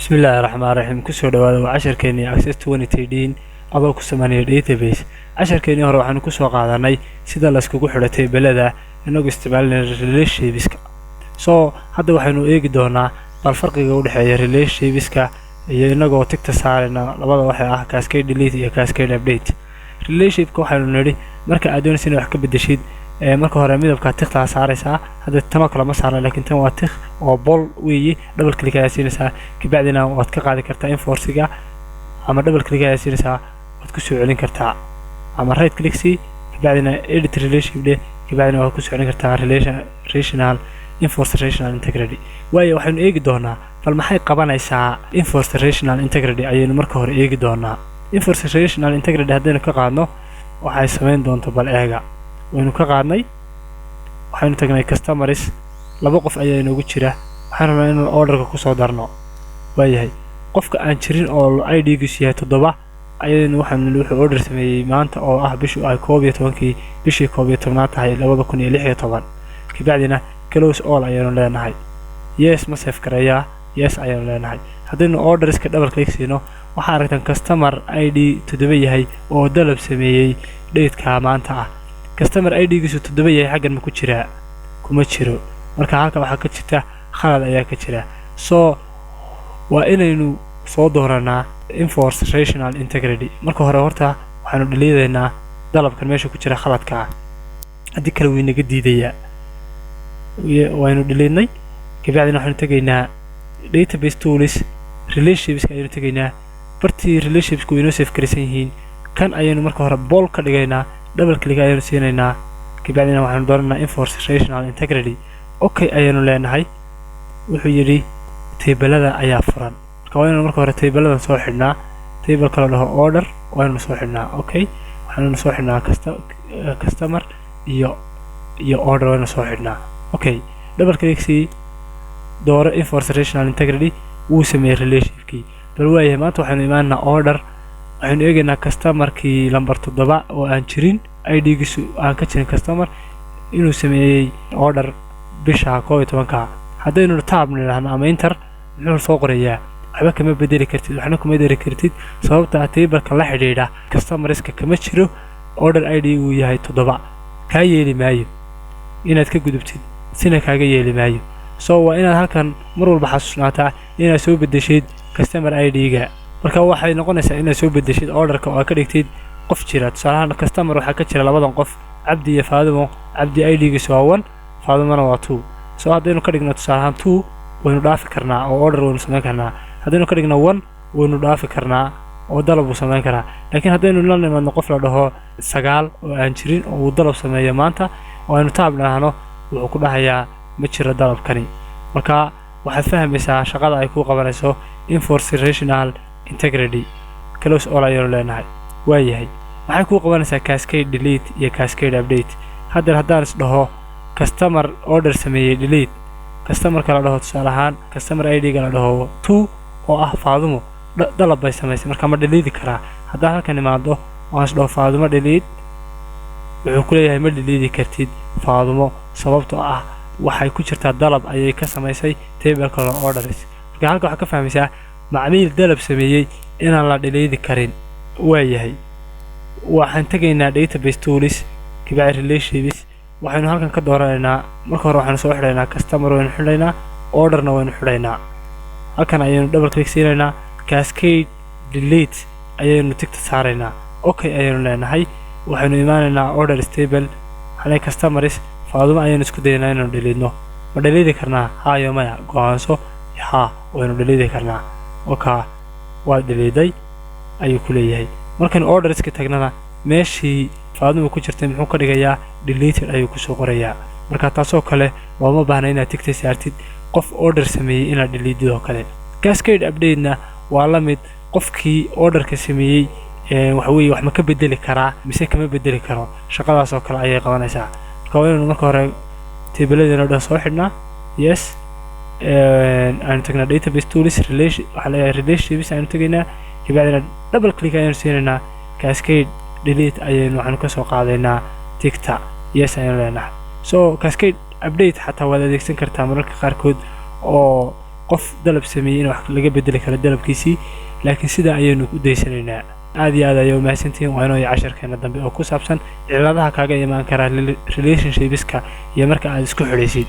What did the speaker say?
Bismillaahi Raxmaani Raxiim. Kusoo dhawaada, waa casharkeenii Access 2013 adoo ku sameynaya database. Casharkeenii hore waxaanu kusoo qaadanay sida la iskugu xidho table-ada inagoo isticmaalinaya relationshipska. So hadda waxaynu eegi doonaa bal farqiga u dhexeeya relationshipska iyo inagoo tick-ta saarayna labada waxay ah cascade delete iyo cascade update. Relationshipka waxaynu nidhi, marka aad doonaysa inaad wax ka bedeshid, marka hore midabka tick-taa saaraysaa. Hadda tanoo kale ma saarna, laakiin tan waa tick oo bold weeyi. Double click ayaa siinaysaa, kabacdina waad ka qaadi kartaa enforce-iga, ama double click ayaa siinaysaa, waad ku soo celin kartaa, ama right click sii, kabacdina edit relationship dheh, kabacdina waad ku soo celin kartaa relation relational enforce relational integrity. Waayo, waxaynu eegi doonaa bal maxay qabanaysaa enforce relational integrity. Ayaynu marka hore eegi doonaa enforce relational integrity. Haddaynu ka qaadno, waxay samayn doonto bal eega. Waynu ka qaadnay, waxaynu tagnay customers. Laba qof ayaa inoogu jira. Waxaan rabnaa inaan orderka kusoo darno. Waayahay, qofka aan jirin oo ID-giisu yahay 7 ayaynu waxaanu nidhi wuxuu order sameeyey maanta oo ah bishu ay 11-kii bishii 11-aad tahay 2016. Kabacdina close all ayaynu leenahay. Yes, ma save gareeyaa? Yes ayaynu leenahay. Haddaynu orderska double click siino, waxaa aragtaan customer ID 7 yahay oo dalab sameeyey date-ka maanta ah. Customer ID-giisu 7 yahay xaggan ma ku jiraa? Kuma jiro. Marka halkan waxaa ka jirta khalad ayaa ka jira. So waa inaynu soo dooranaa enforce relational integrity. Marka hore horta waxaanu dhaliidaynaa dalabkan meesha ku jira khaladka ah, haddii kale wuu inaga diidayaa. Waynu dhaliidnay, kabacdina waxaanu tegaynaa database tools, relationshipska ayaynu tegaynaa. Bartii relationshipsku way inoo save garaysan yihiin. Kan ayaynu marka hore bold ka dhigaynaa, double click ayaynu siinaynaa, kabacdina waxaanu dooranaa enforce relational integrity. Okay ayaynu leenahay. Wuxuu yidhi table-ada ayaa furan. Marka waa inaynu marka hore table-adan soo xidhnaa. Table kala dhaho order waa inaynu soo xidhnaa. Okay, waxaanaynu soo xidhnaa customer iyo order waa inaynu soo xidhnaa. Okay, double click sii, dooro enforce relational integrity. Wuu sameeyey relationshipkii. Bal waayahay, maanta waxaynu imaanaynaa order. Waxaynu eegaynaa customerkii lamber 7 oo aan jirin, ID-giisu aan ka jirin customer, inuu sameeyey order bisha 11-ka. Haddaynu tab nidhaahno ama enter, muxuu soo qorayaa? Waxba kama bedeli kartid, waxna kuma dari kartid, sababta ah table-ka la xidhiidha customerska kama jiro order ID uu yahay 7. Kaa yeeli maayo inaad ka gudubtid, sina kaaga yeeli maayo. So waa inaad halkan mar walba xasuusnaataa inaad soo bedeshid customer ID-ga. Marka waxay noqonaysaa inaad soo bedeshid orderka oo aad ka dhigtid qof jira. Tusaalahaan, customer waxaa ka jira labadan qof, Cabdi iyo Faadimo. Cabdi ID-giisu waa 1, Faadimona waa 2. So haddaynu ka dhigno tusaalahaan 2, waynu dhaafi karnaa oo order waynu samayn karnaa. Haddaynu ka dhigno 1, waynu dhaafi karnaa oo dalab wuu samayn karaa. Laakiin haddaynu la nimaadno qof la dhaho 9 oo aan jirin oo uu dalab sameeyo maanta oo aynu tab dhahno, wuxuu ku dhahayaa ma jiro dalabkani. Marka waxaad fahmaysaa shaqada ay ku qabanayso enforce relational integrity. Close all ayaynu leenahay. Waayahay, maxay kuu qabanaysaa cascade delete iyo cascade update? Haddeer haddaan is dhaho customer order sameeyey delete, customerka la dhaho, tusaale ahaan, customer ID-ga la dhaho 2 oo ah Faadumo, dalab bay samaysay. Marka ma delete karaa? Haddaan halkan imaado oo aan is dhaho Faadumo delete, wuxuu ku leeyahay ma delete kartid Faadumo, sababtoo ah waxay ku jirtaa dalab ayay ka samaysay table-ka la orders. Marka halka waxaa ka fahmaysaa macmiil dalab sameeyey inaan la delete karin. Waayahay, waxaan tegaynaa database tools, kabacdi relationships. Waxaynu halkan ka dooranaynaa, marka hore waxaynu soo xidhaynaa customer, waynu xidhaynaa orderna, waynu xidhaynaa. Halkan ayaynu double click siinaynaa, cascade delete ayaynu tick-ta saaraynaa. Okay ayaynu leenahay. Waxaynu imaanaynaa order table, waxaan customers, Faadumo ayaynu isku dayaynaa inaynu delete-no. Ma delete karnaa, haa iyo maya? Go-aanso. Haa, waynu delete karnaa. Okaa, waa delete-ay ayuu ku leeyahay. Markaynu orderska tagnana, meeshii Faadumo ku jirtay muxuu ka dhigayaa? Deleted ayuu kusoo qorayaa. Marka taasoo kale looma baahna inaad tick-ta saartid qof order sameeyey inaad delete-id oo kale. Cascade update-na waa la mid. Qofkii orderka sameeyey waxa weeye wax ma ka bedeli karaa mise kama bedeli karo? Shaqadaas oo kale ayay qabanaysaa. Marka waa inaynu marka hore table-adeena o dhan soo xidhnaa. Yes, aynu tagnaa database tools, relation, waxaa leeyahay relationships aynu tegaynaa, kabacdina double click ayaynu siinaynaa, cascade delete ayaynu waxaanu kasoo qaadaynaa tick-ta. Yes ayaynu leenahay. So cascade update xataa waad adeegsan kartaa mararka qaarkood oo Qof dalab sameeyey in wax laga bedeli karo dalabkiisii, laakiin sidaa ayaynu u daysanaynaa. Aad iyo aad ayay umahadsantihiin. Waa inoo casharkeena dambe oo ku saabsan ciladaha kaaga imaan karaa relationshipska iyo marka aad isku xidhaysid.